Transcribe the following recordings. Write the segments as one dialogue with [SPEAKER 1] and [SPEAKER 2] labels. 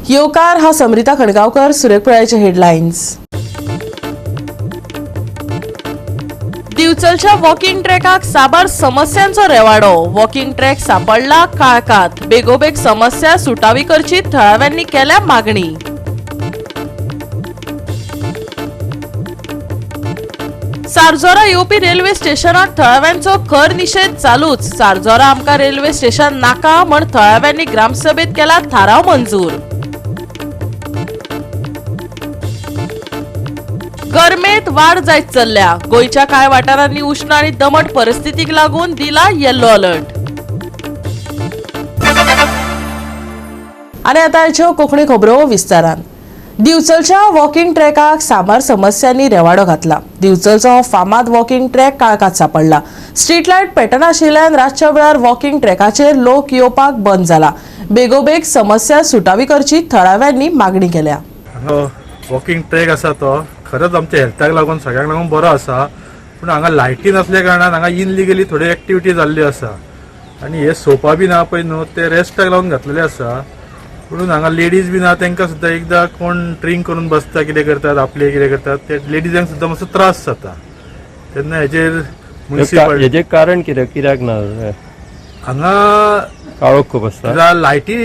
[SPEAKER 1] येवकार हा समरिता खडगांवकर. सुरेखपळाचे headlines. दिवचलच्या walking ट्रॅकाक साबार समस्यांचो रेवाडो. वॉकिंग ट्रॅक सापडला काळखात. बेगोबेग समस्या सुटावी करची थळाव्यांनी केल्या मागणी. सारजोरा येवपी रेल्वे स्टेशनाक थळाव्यांचो खर निशेध चालूच. सारजोरा आमकां रेल्वे स्टेशन नाका म्हण थळाव्यांनी ग्रामसभेत केला थाराव मंजूर. गरमेत वाड जायत चल्ल्या. गोंयच्या कांय वाठारांनी उश्ण आनी दमट परिस्थितीक लागून दिला येल्लो अलर्ट. आनी आतां ह्यो कोंकणी खबरो विस्तारान. दिवचलच्या वॉकिंग ट्रॅकाक साबार समस्यांनी रेवाडो घातला. दिवचलचो हो फामाद वॉकिंग ट्रॅक काळखात सापडला. स्ट्रीट लायट पेटनाशिल्ल्यान रातच्या वेळार वॉकिंग ट्रॅकाचेर लोक येवपाक बंद जाला. बेगोबेग समस्या सुटावी करची थळाव्यांनी मागणी केल्या.
[SPEAKER 2] हांगा वॉकिंग ट्रॅक आसा तो खरंच आमच्या हेल्थाक लागून सगळ्यांक लागून बरो आसा, पूण हांगा लायटी नासल्या कारणान हांगा इनलिगली थोड्यो एक्टिविटी जाल्ल्यो आसा आनी हे सोफा बीन आहा पळय न्हू, ते रेस्टाक लावन घातलेले आसा. म्हणून हांगा लेडीज बीन आहा, तांकां सुद्दां एकदां कोण ड्रिंक करून बसता, कितें करतात, आपले कितें करतात, ते लेडीजांक सुद्दां मातसो त्रास जाता. तेन्ना हेजेर मुन्सिपालिटी
[SPEAKER 3] हेजे कारण कितें, कित्याक ना?
[SPEAKER 2] हांगा
[SPEAKER 3] काळोख खूब आसता.
[SPEAKER 2] लायटी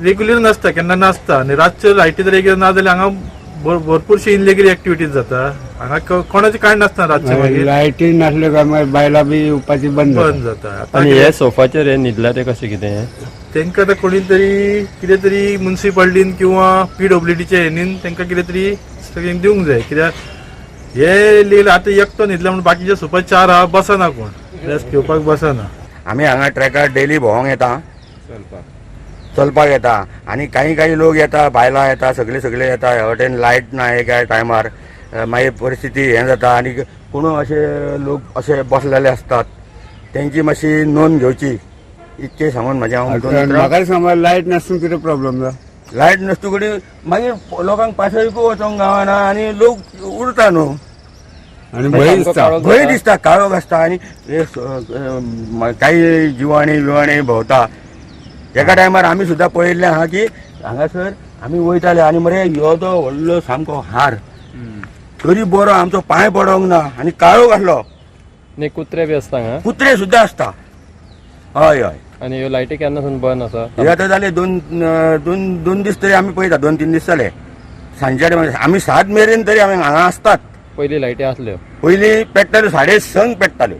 [SPEAKER 2] रेग्युलर नासता, केन्ना नासता आनी रातच्यो लायटी जर रेग्युलर ना जाल्यार हांगा भरपूरशी इनलिगल एक्टिविटीज जाता. हांगा कोणाचें कांय नासता रातचें मागीर.
[SPEAKER 4] लायटी नासल्यो काय मागीर बायलां बी येवपाची बंद जाता.
[SPEAKER 2] बंद जाता आतां.
[SPEAKER 3] आनी हे सोफाचेर हे न्हिदला ते कशें कितें?
[SPEAKER 2] तांकां आतां कोणी तरी कितें तरी मुन्सिपालिटीन किंवा पीडब्ल्यूडीच्या हेनीन तांकां कितें तरी सगळ्यांक दिवंक जाय, कित्याक हे लियल आतां एकटो न्हिदला म्हूण बाकीचे सोफा चार आहा, बसना कोण, रेस्ट घेवपाक बसना.
[SPEAKER 5] आमी हांगा ट्रॅकार डेली भोंवंक येता, चलपाक येता आनी काही काही लोक येता, बायलां येता, सगळे सगळे येता. ह्या वटेन लायट ना एका टायमार, मागीर परिस्थिती हें जाता आनी कोण अशे लोक अशे बसलेले आसतात, तेंची मातशी नोंद घेवची, इतकें सांगून म्हाजें हांव दोन उतरां.
[SPEAKER 4] म्हाका समज लायट नासून कितें प्रॉब्लम जाता?
[SPEAKER 5] लायट नासतू कडेन मागीर लोकांक पासयकूय वचोंक गावना आनी लोक उरता न्हू.
[SPEAKER 4] आनी भंय दिसता.
[SPEAKER 5] भंय दिसता, काळोख आसता आनी हे काही जिवाणी बिवाणी भोंवता. एका टायमार आमी सुद्दां पळयल्लें आहा की हांगासर आमी वयताले आनी मरे ह्यो तो व्हडलो सामको हार, तरी बरो आमचो पांय पडोंक ना आनी काळोख आसलो.
[SPEAKER 3] न्ही, कुत्रे बी आसता हांगा?
[SPEAKER 5] कुत्रे सुद्दां आसता, हय हय.
[SPEAKER 3] आनी ह्यो लायटी केन्ना सून बंद आसा?
[SPEAKER 5] हे आतां जाले दोन दोन दोन दीस तरी आमी पळयता, 2-3 दीस जाले. सांजच्या टायमार आमी 7 मेरेन तरी आमी हांगा आसतात.
[SPEAKER 3] पयलीं लायटी आसल्यो?
[SPEAKER 5] पयलीं पेट्टाल्यो, 6:30 पेट्टाल्यो.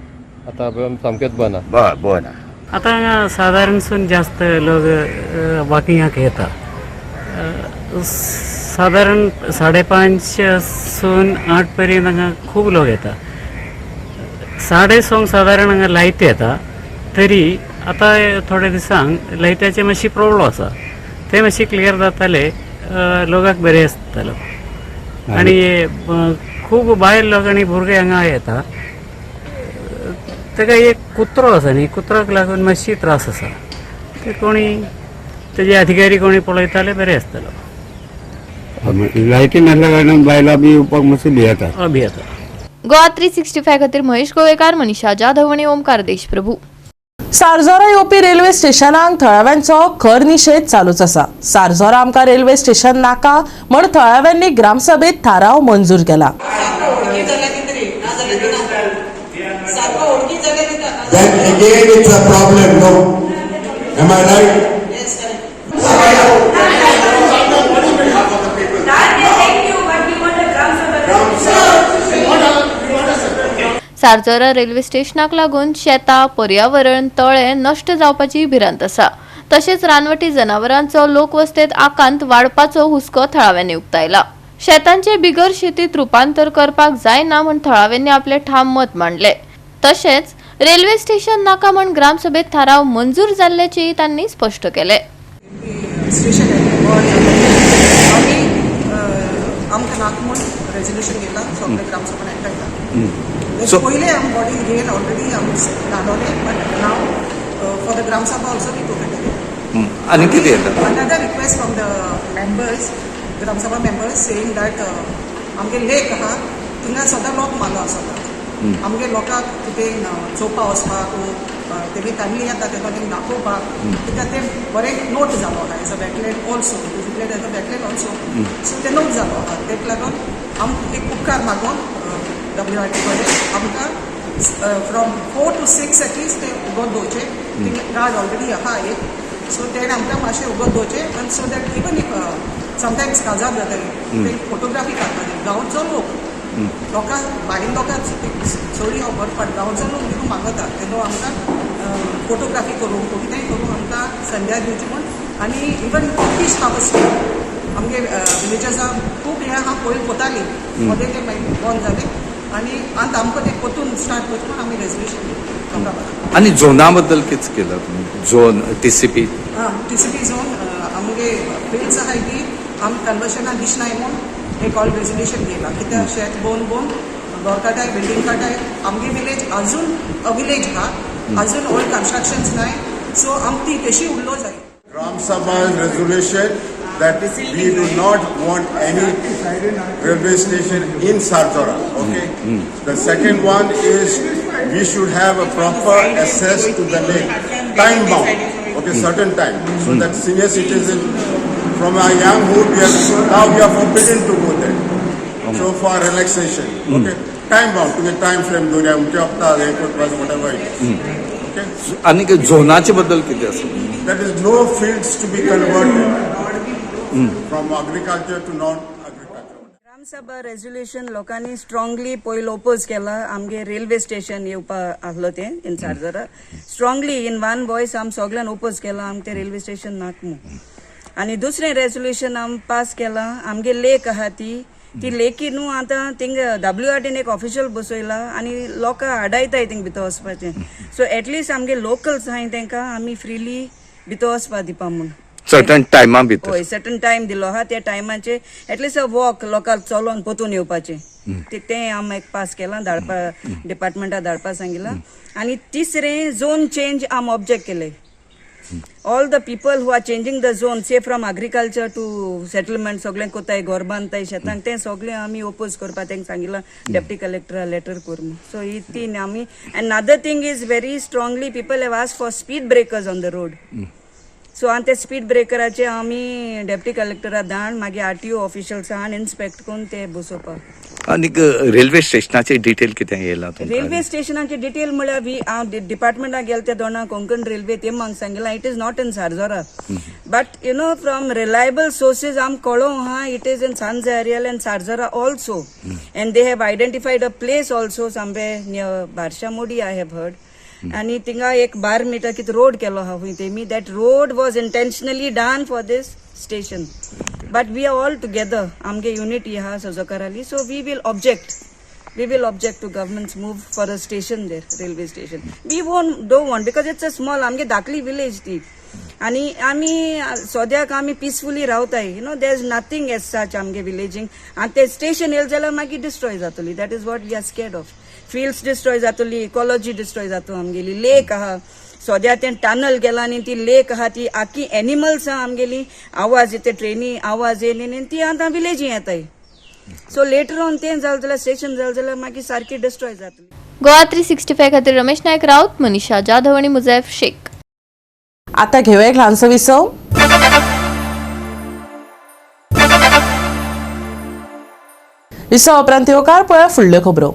[SPEAKER 3] आतां सामक्योच बंद आहा.
[SPEAKER 5] बरें आहा.
[SPEAKER 6] आतां हांगा सादारणसून जास्त लोक वॉकिंगाक येता. सादारण 5:30 सून 8 पर्यंत हांगा खूब लोक येता. 6:30 सादारण हांगा लायट येता, तरी आतां थोड्या दिसांक लायटाचे मातशी प्रॉब्लम आसा. ते मातशी क्लियर जाताले लोकांक बरें आसतालो. आनी खूब बायल लोक आनी भुरगे हांगा येता. ताका एक कुत्रो आसा न्ही, कुत्र्याक लागून मातशी त्रास आसा. ते कोणी तेजे अधिकारी कोणी पळयताले बरें आसतलो.
[SPEAKER 4] लायटी नासल्या कारणान बायलां बी येवपाक मातशी भियेतात.
[SPEAKER 6] भियेता.
[SPEAKER 7] गोवा 365 खातीर महेश गोवेकार, मनीषा जाधव आनी ओमकार देशप्रभू.
[SPEAKER 1] सारजोरा येवपी रेल्वे स्टेशनाक थळाव्यांचो खर निशेध चालूच आसा. सारजोरा आमकां रेल्वे स्टेशन नाका म्हण थळाव्यांनी ग्रामसभेत थाराव मंजूर केला.
[SPEAKER 8] सारको ओळखी जाल्यार दिता.
[SPEAKER 9] Then again it's a problem, no? Am I right?
[SPEAKER 8] Yes, correct.
[SPEAKER 10] That they take you, but we want a Gram Sabha.
[SPEAKER 7] Sarjora railway स्टेशनाक लागून शेतां, पर्यावरण, तळे नश्ट जावपाची भिरांत आसा. तशेंच रानवटी जनावरांचो लोकवस्तेत आकांत वाडपाचो हुस्को थळाव्यांनी उक्तायला. शेतांचे बिगर शेतीत रुपांतर करपाक जायना म्हूण थळाव्यांनी आपले ठाम मत मांडले. तशेंच रेल्वे स्टेशन नाका म्हूण ग्रामसभेत थाराव मंजूर जाल्ल्याचेय तांणी स्पश्ट केले.
[SPEAKER 8] स्टेशन आमी आमकां नाका म्हूण रेजोल्युशन घेतला सगळे ग्रामसभा एकठांय. पयले आमी बॉडी घेवन ऑलरेडी आमी धाडवले, but now for the Gram Sabha also we took it.
[SPEAKER 11] आनी कितें येता?
[SPEAKER 8] Another request from the members, Gram Sabha members, saying that आमगे लेक आहा थिंगा सदां लोक मालो आसता. आमगे लोकांक कितें चोवपा वचपाक तेमी फॅमिली येता तेका तेंकां दाखोवपाक, कित्याक ते बरें नोट जालो आहा as a wetland also, it is declared as a wetland also. So ते नोट जालो आहा, तेका लागून आम एक उपकार मागून डब्ल्यू आर टी कडेन आमकां from 4 to 6 at least ते उगत दवरचे. गार्ड ऑलरेडी आहा एक, सो तेणें आमकां मातशें उगत दवरचें आनी so that even if sometimes काजार जाता, ते फोटोग्राफी काडपाचे गांवचो लोक, लोकांक भायल्या लोकांक चोडी खबर पडटा, गांवचो लोक देखून मागता तेन्ना आमकां फोटोग्राफी करूंक, कितेंय करूंक आमकां संध्या दिवची म्हूण. आनी इवन फीश हार्वस्टींग आमगे विलेजर्सां खूब हें आहा, पयलीं कोतालीं, मदें तें मागीर बंद जालें आनी आतां आमकां तें परतून स्टार्ट करचें म्हूण आमी रेजोल्युशन लोकां.
[SPEAKER 11] आनी झोना बद्दल कितें केलं तुमी, झोन टीसीपी?
[SPEAKER 8] आं, टीसीपी झोन आमगे बिल्स आहाय ती आम कन्वर्शना दिसनाय म्हूण एक ऑल रेजोल्युशन घेयला, कित्याक शेत बोवन बोवन घर काटाय, बिल्डींग काटाय. आमगे विलेज अजून अ विलेज आहा, अजून ओल्ड कन्स्ट्रक्शन्स नाय, सो आम ती तशी उरलो जाय.
[SPEAKER 9] Gram Sabha's resolution that we do not want any railway station in Sarjora. Okay. The second one is we should have a proper access to the lake, time bound. Okay, certain time, so that senior citizen from our younghood we are now we are forbidden to go there. So for relaxation, okay, time bound to the time frame दोन अमके हप्ता एक whatever it is. Okay.
[SPEAKER 11] आनी झोनाचे बद्दल कितें आसा?
[SPEAKER 9] There is no fields to be converted from agriculture to non-agriculture.
[SPEAKER 10] Gram sabha resolution लोकांनी strongly पयलो ओपोज केला. आमगे रेल्वे स्टेशन येवपा आसलो तें in Sarjora, strongly in one voice आम सगळ्यान ओपोज केला, आमकां तें रेल्वे स्टेशन नाका म्हूण. आनी दुसरें रेजोल्युशन आम पास केलां, आमगे लेक आहा ती, ती लेकी न्हू आतां थिंग डब्ल्यू आर टीन एक ऑफिशियल बसयला आनी लोकां आडायताय थिंग भितर वचपाचें. सो एटलिस्ट आमगे लोकल्स आहाय तेंकां आमी फ्रिली भितर वचपा दिवपा म्हूण.
[SPEAKER 11] सर्टन टायमा भितर.
[SPEAKER 10] हय, सर्टन टायम दिलो आहा, त्या टायमाचे एटलिस्ट अ वॉक लोकांक चलोन पोतून येवपाचें, तें आम एक पास केलां, धाडपा डिपार्टमेंटा धाडपा सांगिलां. आनी तिसरें झोन चेंज आम ऑब्जेक्ट केले. All the people who are changing the zone, say from agriculture to settlement, सगळें कोताय, घर बांदताय शेतांक, तें सगळें आमी ओपोज करपा तांकां सांगिलां, डेप्टी कलेक्टरा लेटर कर म्हूण. सो ही तीन आमी. And other thing is very strongly people have asked for speed breakers on the road. So आनी ते स्पीड ब्रेकराचे आमी डेप्टी कलेक्टरा धाड, मागीर आरटीओ ऑफिशियल्स हाड, इन्स्पेक्ट करून ते बसोवपाक.
[SPEAKER 11] आनी रेल्वे स्टेशनाचे डिटेल कितें येयला तुमकां?
[SPEAKER 10] रेल्वे स्टेशनाचे डिटेल म्हळ्यार वी हांव डिपार्टमेंटाक गेले ते दोना कोंकण रेल्वे, ते म्हाका सांगिलां it is not in Sarjora, but from reliable sources आम कळों आहा it is in San Xavier and Sarjora also, and they have identified a place also somewhere near Barshamodi, I have heard. आनी थिंगा एक 12 metre कितें road केलो आहा खंय तेमी, that road was intentionally done for this station. But we are all together, आमगे unity आहा सजोकाराली, so we will object to government's move for a station there, railway station. We won't don't want because it's a small आमगे धाकली village ती आनी आमी सद्याक आमी पिसफुली रावताय. There is nothing as such आमगे विलेजींग आनी ते स्टेशन येयलें जाल्यार मागीर डिस्ट्रॉय जातली. That is what we are scared of. Fields destroy जातली, इकॉलॉजी डिस्ट्रॉय जातो आमगेली. लेक आहा, सद्या तें टनल गेला आनी ती लेक आहा ती आखी एनिमल्स आहा आमगेली. आवाज येते, ट्रेनी आवाज येयली आनी ती आतां विलेजी येताय. सो लेटर ऑन तें जालें जाल्यार, स्टेशन जालें जाल्यार मागीर सारकी डिस्ट्रॉय जातली.
[SPEAKER 7] गोवा 365 खातीर रमेश नायक राऊत, मनीषा जाधव आणि मुजैफ शेख.
[SPEAKER 1] आता घेऊया एक ल्हानसो विसव. विसव उपरांत येवकार. पळया फुडल्यो खबरो.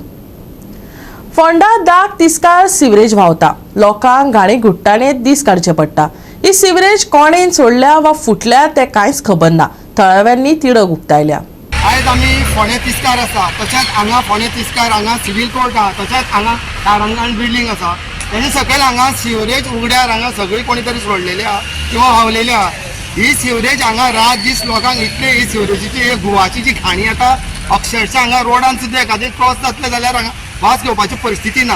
[SPEAKER 1] फोंडा दाग तिस्कार सिवरेज व्हांवता, लोकांक घाणी घुट्टाणे दीस काडचे पडटा. ही सिवरेज कोणेन सोडल्या वा फुटल्या तें कांयच खबर ना. थळाव्यांनी तिडक उक्तायल्या.
[SPEAKER 12] आयज आमी फोंडें तिस्कार आसा, तशेंच हांगा फोंडें तिस्कार हांगा सिवील कोर्ट आहा, तशेंच हांगा तारंगण बिल्डींग आसा, तेजे सकयल हांगा सिवरेज उगड्यार हांगा सगळी कोणी तरी सोडलेली आहा किंवा व्हांवलेली आहा. ही सिवरेज हांगा रात दीस लोकांक इतले ही सिवरेजीची ही घुवाची जी घाणी येता, अक्षरशः हांगा रोडान सुद्दां एखादें क्रॉस जातलें जाल्यार हांगा वास घेवपाची परिस्थिती ना.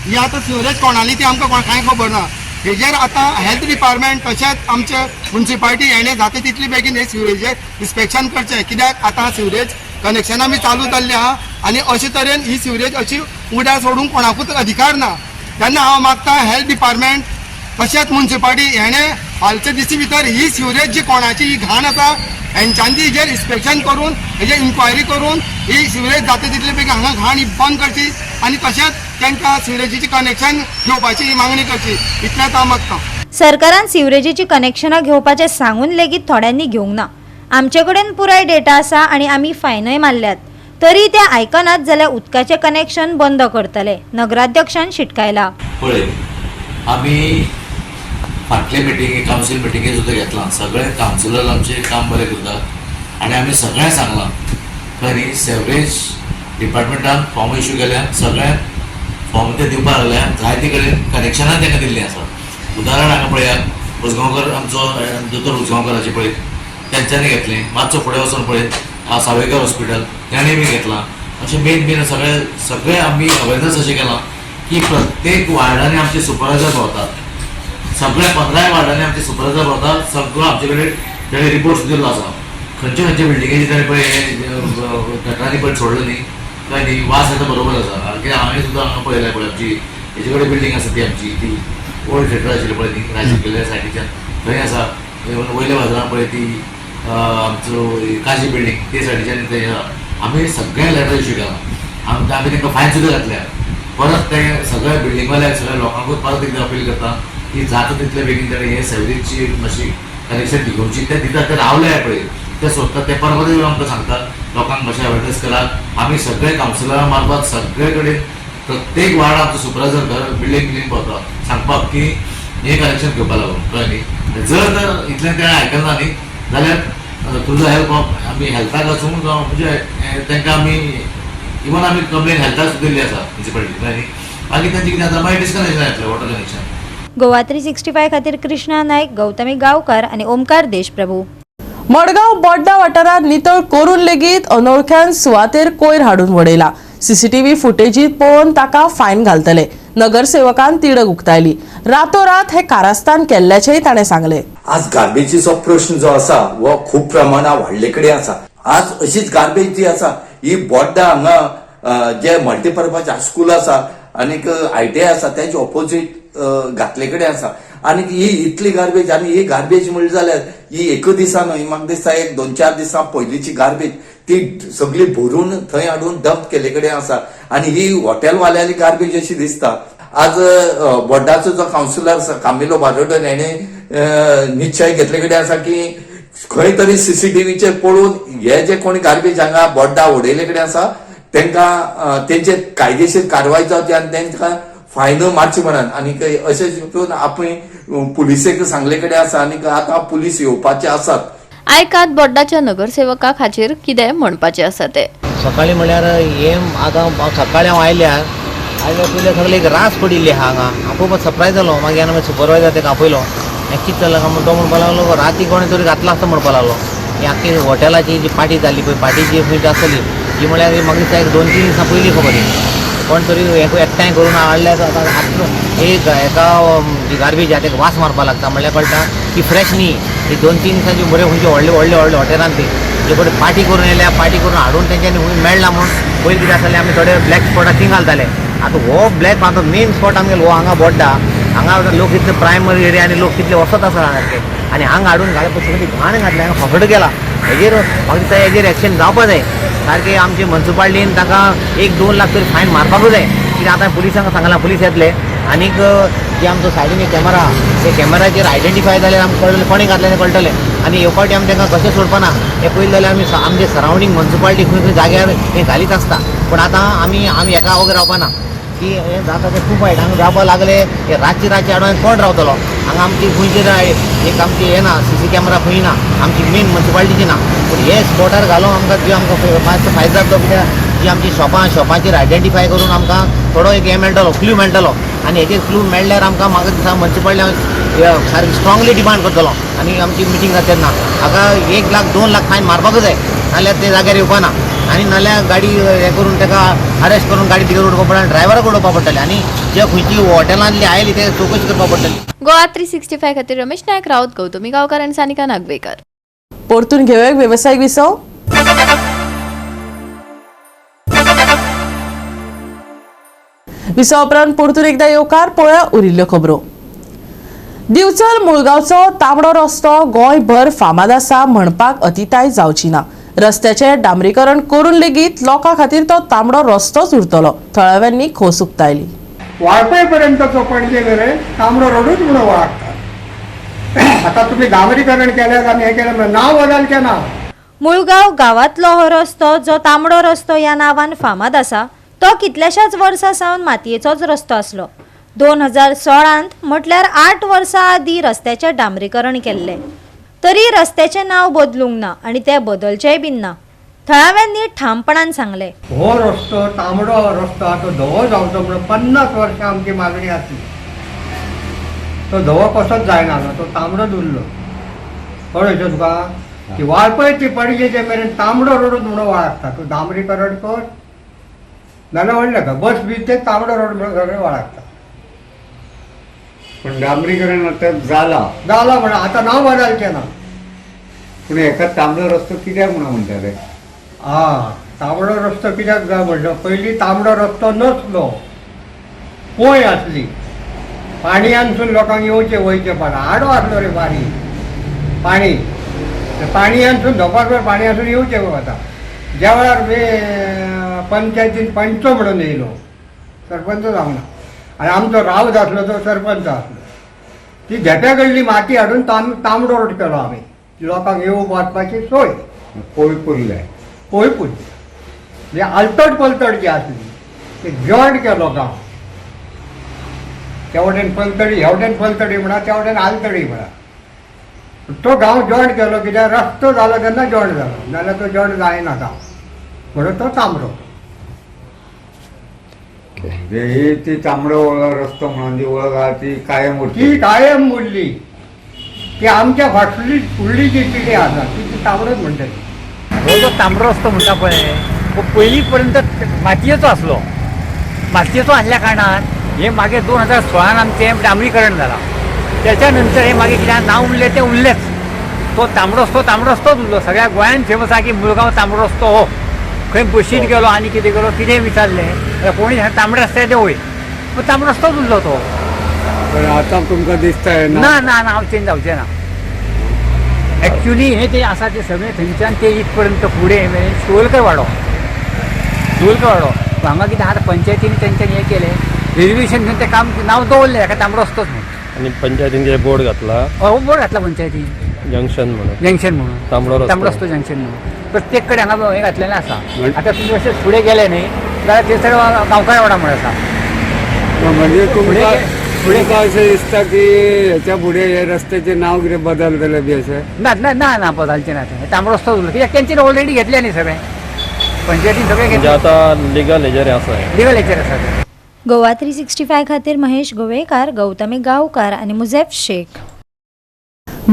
[SPEAKER 12] ही आतां सिवरेज कोणाली ती आमकां कोण कांय खबर ना. हेजेर आतां हेल्थ डिपार्टमेंट तशेंच आमचे मुन्सिपालिटी हेणें जाता तितले बेगीन हे सिवरेजेर इन्स्पेक्शन करचें, कित्याक आतां सिवरेज कनेक्शनां बी चालू जाल्लीं आहा आनी अशे तरेन ही सिवरेज अशी उगड्यार सोडूंक कोणाकूच अधिकार ना. तेन्ना हांव मागता हेल्थ डिपार्टमेंट तशेंच मुन्सिपालिटी हेणें फालच्या दिसा भितर ही सिवरेज जी कोणाची ही घाण आसा हेंच्यांनी हेजेर इन्स्पेक्शन करून हेजेर इन्क्वायरी करून ही सिवरेज जाता तितले बेगीन हांगा घाण ही बंद करची आनी तशेंच तांकां सिवरेजीची कनेक्शन घेवपाची ही मागणी करची, इतलेंच हांव मागता.
[SPEAKER 13] सरकारान सिवरेजीची कनेक्शनां घेवपाचें सांगून लेगीत थोड्यांनी घेवंक ना. आमचे कडेन पुराय डेटा आसा आनी आमी फायनय मारल्यात, तरी ते आयकनात जाल्यार उदकाचें कनेक्शन बंद करतले, नगराध्यक्षान शिटकायला.
[SPEAKER 14] पळय, आमी फाटले मिटिंगे कावन्सील मिटिंगे सुद्दां घेतलां. सगळे कावन्सिलर आमचें काम बरें करतात आनी आमी सगळें सांगलां खरी सेवरेज डिपार्टमेंटान फॉर्म इश्यू केल्या, सगळ्यांक फॉर्म ते दिवपाक लागल्या, जायते कडेन कनेक्शनां तांकां दिल्लीं आसा. उदाहरण हांगा पळयात, उजगांवकर आमचो दोतोर उजगांवकराचे पळय तेंच्यांनी घेतलें, मातसो फुडें वचून पळयत सावयकर हॉस्पिटल ताणें बी घेतलां. अशें मेन मेन सगळे सगळे आमी अवेरनस अशें केलां की प्रत्येक वार्डांनी आमचे सुपरवायजर भोंवतात, सगळ्या 15 वार्डांनी आमचे सुपरवायजर भोंवतात. सगळो आमचे कडेन ताणें रिपोर्ट्स दिल्लो आसा, खंयचे खंयचे बिल्डिंगेचे ताणें पळय गटरांनी पळय सोडलो न्ही काय न्ही, वास येता बरोबर आसा. कित्याक हांवें सुद्दां हांगा पळयलां, पळय आमची हेजे कडेन बिल्डींग आसा ती आमची ती ओल्ड थिएटर आशिल्ली पळय न्ही राजीव केल्ल्या सायडीच्यान थंय आसा. वयल्या बाजारान पळय ती आमचो काजी बिल्डींग ते सायडीच्यान थंय आमी सगळें लेटर इश्यू केलां. आमी तांकां फायन सुद्दां घातल्या. परत ते सगळ्या बिल्डींगवाल्याक सगळ्या लोकांकूच परत एकदां अपील करता की जाता तितले बेगीन ताणें हे सेवरेजची मातशी कनेक्शन घेवची. ते दितात ते रावले पळय ते सोदतात ते परत येवन आमकां सांगतात लोकांक मातशें अवेरनस करात. आमी सगळे कावन्सिलरां मार्फत सगळे कडेन प्रत्येक वार्ड आमचो सुपरवायजर घर बिल्डींग बिल्डींग भोंवता सांगपाक की हे कनेक्शन घेवपा लागून, कळ्ळें न्ही. जर तर इतलें तेणें आयकना न्ही जाल्यार थ्रू the help of आमी हेल्थाक वचून जावं म्हणजे तांकां आमी इवन आमी कंप्लेन हेल्थाक सुद्दां दिल्ली आसा मुन्सिपालिटी, कळ्ळें न्ही. मागीर तांचें कितें जाता मागीर डिस्कनेक्शन येतलें वॉटर कनेक्शन.
[SPEAKER 13] गोवा 365 खातीर कृष्णा नायक, गौतमी गांवकार आनी ओमकार देशप्रभू.
[SPEAKER 1] मडगांव बोड्डा वाठारांत नितळ करून लेगीत अनोळख्यान सुवातेर कोयर हाडून वडयला. सीसीटीव्ही फुटेजीत पळोवन ताका फायन घालतले, नगरसेवकान तिडक उक्तायली. रातोरात हे कारस्थान केल्ल्याचेय ताणें सांगलें.
[SPEAKER 11] आज गार्बेजीचो प्रश्न जो आसा हो खूब प्रमाणात वाडले कडेन आसा. आज अशीच गार्बेज जी आसा ही बोड्डा हांगा जे मल्टीपर्पज हायस्कूल आसा आनीक ITI आसा तेजे ऑपोजीट घातले कडेन आसा. आनी ही इतली गार्बेज, आनी ही गार्बेज म्हणली जाल्यार ही एक दिसा न्हय, म्हाका दिसता एक 2-4 दिसां पयलींची गार्बेज ती सगळी भरून थंय हाडून डंप केल्ले कडेन आसा. आनी ही हॉटेलवाल्यांली गार्बेज अशी दिसता. आज बोड्डाचो जो कावन्सिलर आसा कामिलो बारोडन हेणे निश्चय घेतले कडेन आसा की खंय तरी सीसीटीव्हीचेर पळोवन हे जे कोणी गार्बेज हांगा बोड्डा उडयले कडेन आसा तांकां तेंचेर कायदेशीर कारवाय जावची आनी तांकां फायन मारची म्हणून. आनी अशें चिंतून आपण पुलिसेक सांगले कडेन आसा आनी आतां पुलीस येवपाचे आसात.
[SPEAKER 7] आयकात बोड्डाच्या नगरसेवकाक हाचेर कितें म्हणपाचें आसा ते.
[SPEAKER 15] सकाळी म्हळ्यार हे आतां सकाळी हांव आयल्यार पयलीं सगळी एक रास पडिल्ली आहा हांगा. हांव खूब सरप्रायज जालो. मागीर हांवें सुपरवायजर ताका आपयलो, हें कितें जालां काय म्हूण. तो म्हणपाक लागलो राती कोणें तरी घातला आसता म्हणपाक लागलो. ही आख्खी हॉटेलाची जी पाटी जाल्ली पळय, पाटी जी खंय आसतली ही म्हळ्यार म्हाका दिसता एक 2-3 दिसां पयलीं खबर ही कोण तरी एकठांय करून हाडल्यार आतां एक एका जी गार्बेज आहा तेका वास मारपाक लागता म्हणल्यार कळटा की फ्रेश न्ही. ही 2-3 दिसांची बऱ्यो खंयची व्हडले व्हडले व्हडले हॉटेलान ती जे कडेन पार्टी करून येयल्या, पार्टी करून हाडून तेंच्यांनी खंय मेळ्ळा म्हूण पयलीं कितें आसतालें आमी थोडे ब्लॅक स्पॉटाक थिंग घालताले. आतां हो ब्लॅक आतां मेन स्पॉट आमगेलो हो हांगा बोड्डा, हांगा लोक कितले प्रायमरी एरिया आनी लोक कितले वचत आसा सारके, आनी हांगा हाडून घाले पळय सगळी घाण घातली, हांगा फकट गेला. हेजेर म्हाका दिसता हेजेर एक्शन जावपा जाय सारके. आमचे मुन्सिपालिटीन ताका 1-2 लाख तरी फायन मारपाकूच जाय. कित्याक आतां पुलिसांक सांगलां पुलीस येतले आनीक जे आमचो सायडीन एक कॅमेरा ते कॅमेराचेर आयडेंटिफाय जाल्यार आमकां कळटलें कोणें घातलें तें कळटलें. आनी हे फावटी आमी तांकां कशें सोडपाना. हे पयलीं जाल्यार आमी आमचे सरावंडींग मुन्सिपालिटी खंय खंय जाग्यार हें घालीत आसता, पूण आतां आमी आमी एका वगैर रावपाना की हें जाता तें खूब वायट. हांगा रावपाक लागले हे रातचे रातचे हाडून कोण रावतलो हांगा? आमची खंयची एक आमची हें ना, सीसी कॅमेरा खंय ना, आमची मेन मुन्सिपालिटीची ना. पूण हे स्पॉटार घालून आमकां जी आमकां मातसो फायदो जातलो, कित्याक जी आमची शॉपां शॉपांचेर आयडेंटिफाय करून आमकां थोडो एक हें मेळटलो, क्लू मेळटलो. आनी हेजेर क्लू मेळ्ळ्यार आमकां म्हाका दिसता मुन्सिपालिटी सारकी स्ट्रांगली डिमांड करतलो. आनी आमची मिटींग जाता तेन्ना हाका 1 लाख 2 लाख फायन मारपाकूच जाय, नाल्यार ते जाग्यार येवपाना. आनी नाल्यार गाडी हें करून ताका अरेस्ट करून गाडी भितर उडोवपा पडटली, ड्रायव्हराक उडोवपा पडटलें आनी जे खंयची हॉटेलांतली आयली ते चवकशी करपा पडटली.
[SPEAKER 7] गोवा 365 खातीर रमेश नायक राऊत, गौतमी गांवकार आनी सानिका नागवेकर.
[SPEAKER 1] परतून घेवया वेवसायीक विसव. विसवा उपरांत परतून एकदा येवकार. पळोवया उरिल्ल्यो खबरो. दिवचल मुळगांवचो तांबडो रस्तो गोंयभर फामाद आसा म्हणपाक अतिताय जावची ना. रस्त्याचें डांबरीकरण करून लेगीत लोकां खातीर तो तांबडो रस्तोच उरतलो, थळाव्यांनी खोस उक्तायली.
[SPEAKER 12] वाळपय पर्यंतचो पणजे मेरेन तांबडो रोडूच म्हणून वळखतात. आता तुम्ही डांबरीकरण केल्यार आनी हें केलें म्हणून नांव बदलचें ना.
[SPEAKER 13] मुळगांव गांवांतलो हो रस्तो जो तांबडो रस्तो ह्या नांवान फामाद आसा तो कितल्याशाच वर्सां सावन मातयेचोच रस्तो आसलो. 2016 म्हटल्यार 8 वर्सां आदीं रस्त्याचें डांबरीकरण केल्लें, तरी रस्त्याचें नांव बदलूंक ना आनी तें बदलचेंय बीन ना, थळाव्यांनी ठामपणान सांगलें.
[SPEAKER 12] हो रस्तो तांबडो रस्तो आहा तो धवो जावचो म्हणून 50 वर्सां आमची मागणी आसली. तो धवो कसोच जायना तो तांबडोच उरलो. कळ्ळें तुका की वाळपय ती पणजेचे मेरेन तांबडो रोडूच म्हणून वळखता. तूं डांबरीकरण कर नाल्यार व्हडलें का बस बी ते तांबडो रोड म्हणून सगळे वळखता.
[SPEAKER 4] पण डांबरीकरण आतां जाला
[SPEAKER 12] जाला म्हणून आतां नांव बदलचें ना.
[SPEAKER 4] पूण हेका तांबडो रस्तो कित्याक म्हणून म्हणटाले?
[SPEAKER 12] हा, तांबडो रस्तो कित्याक जाय म्हणलो, पयलीं तांबडो रस्तो नसलो, पोंय आसली, पाणयानसून लोकांक येवचें वयचें पडा, आडो आसलो रे बारी पाणी, पाणयानसून धोपासभर पाणयानसून येवचें वता. ज्या वेळार पंचायतीन पंच म्हणून येयलो, सरपंच जावंक ना, आनी आमचो रावत आसलो तो सरपंच आसलो, ती धेंप्या कडली माती हाडून तांबडो रोड केलो आमी, लोकांक येवप वचपाची सोय.
[SPEAKER 4] पोय पुरले,
[SPEAKER 12] पोय पुरली म्हणजे आलतड पलतड जी आसली ते जॉयंट केलो गांव. त्या वटेन पलतडी, ह्या वटेन पलतडी म्हणा, त्या वटेन आलतडी म्हणा, तो गांव जॉयंट केलो. कित्याक रस्तो जालो तेन्ना जॉयंट जालो, नाल्यार तो जॉयंट जायना गांव, म्हणून तो तांबडो.
[SPEAKER 4] ही ती तांबडो रस्तो म्हणून जी वळख आहा ती कायम उरली,
[SPEAKER 12] ती कायम उरली. ती आमच्या फाटली फुडली जी पिढी आसा ती तांबडोच म्हणटली.
[SPEAKER 16] हो जो तांबडो रस्तो म्हणटा पळय हो पयलीं पर्यंत मातयेचो आसलो. मातयेचो आसल्या कारणान हे मागीर 2016 आमचें डांबरीकरण जालां. त्याच्या नंतर हे मागीर कित्याक नांव उरलें तें उरलेंच. तो तांबडो रस्तो तांबडो रस्तोच उरलो. सगळ्या गोंयान फेमस आहा की मुळगांव तांबडो रस्तो हो. खंय बशीन गेलो आनी कितें गेलो कितें विचारलें जाल्यार कोणी तांबडे रस्त्यार ते वयर, पूण तांबडो रस्तोच उरलो तो.
[SPEAKER 4] पण आतां तुमकां दिसता
[SPEAKER 16] ना ना नांव चेंज जावचें ना. एक्चुअली हे ते आसा ते सगळें थंयच्यान ते इतपर्यंत फुडें मेरेन शिवलकर वाडो, शिवलकर वाडो हांगा कितें आतां पंचायतीन तेंच्यांनी हें केलें रेजोल्युशन घेवन तें काम नांव दवरलें हेका तांबडो रस्तोच म्हणून.
[SPEAKER 3] आनी पंचायतीन ते बोर्ड घातला,
[SPEAKER 16] हो बोर्ड घातला पंचायतीन,
[SPEAKER 3] जंक्शन म्हणून,
[SPEAKER 16] जंक्शन म्हणून,
[SPEAKER 3] तांबडो रस्तो,
[SPEAKER 16] तांबडो रस्तो जंक्शन म्हणून प्रत्येक कडेन हांगा हें घातलेलें आसा. आतां तुमी अशें फुडें गेले न्ही जाल्यार थंयसर गांवकार वाडा म्हणून आसा.
[SPEAKER 4] म्हणजे तुमकां तुमकां अशें दिसता की हेच्या फुडें हे रस्त्याचें नांव कितें बदलतलें बी अशें?
[SPEAKER 16] ना ना ना ना बदलचें ना तें, तांबडो रस्तो उरलो कित्याक तेंच्यांनी ऑलरेडी घेतलें न्ही सगळें, पंचायतीन सगळें
[SPEAKER 3] म्हणजे
[SPEAKER 16] घेतलें,
[SPEAKER 3] आतां लिगल हेजेर आसा,
[SPEAKER 16] लिगल हेचेर आसा तें.
[SPEAKER 13] गोवा 365 खातीर महेश गोवेकार, गौतमी गांवकार आनी मुझेफ शेख.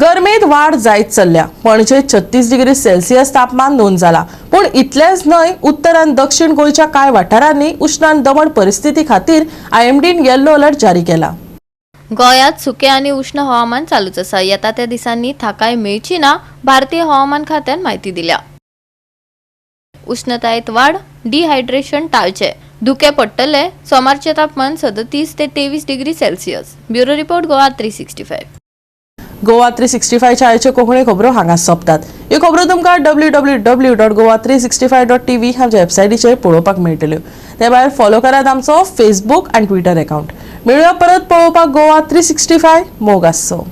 [SPEAKER 1] गरमेंत वाड जायत चल्ल्या. पणजे 36 डिग्री सेल्सियस तापमान नोंद जाला. पूण इतलेंच न्हय, उत्तर आनी दक्षिण गोंयच्या कांय वाठारांनी उश्ण आनी दमट परिस्थिती खातीर आयएमडीन येल्लो अलर्ट जारी केला.
[SPEAKER 7] गोंयांत सुकें आनी उश्ण हवामान चालूच आसा. येता त्या दिसांनी थाकाय मेळची ना, भारतीय हवामान खात्यान म्हायती दिल्या. उष्णतायेंत वाड, डिहायड्रेशन टाळचें, धुकें पडटलें. सोमारचें तापमान 37 ते 23 degree Celsius. Bureau report, Goa 365.
[SPEAKER 1] Goa 365च्या आयच्यो कोंकणी खबरो हांगा सोंपतात. ह्यो खबरो तुमकां www.goa365.tv आमच्या वेबसायटीचेर पळोवपाक मेळटल्यो. ते भायर फॉलो करात आमचो फेसबूक आनी ट्विटर अकाउंट. मेळुया परत पळोवपाक गोवा 365. मोग आसचो.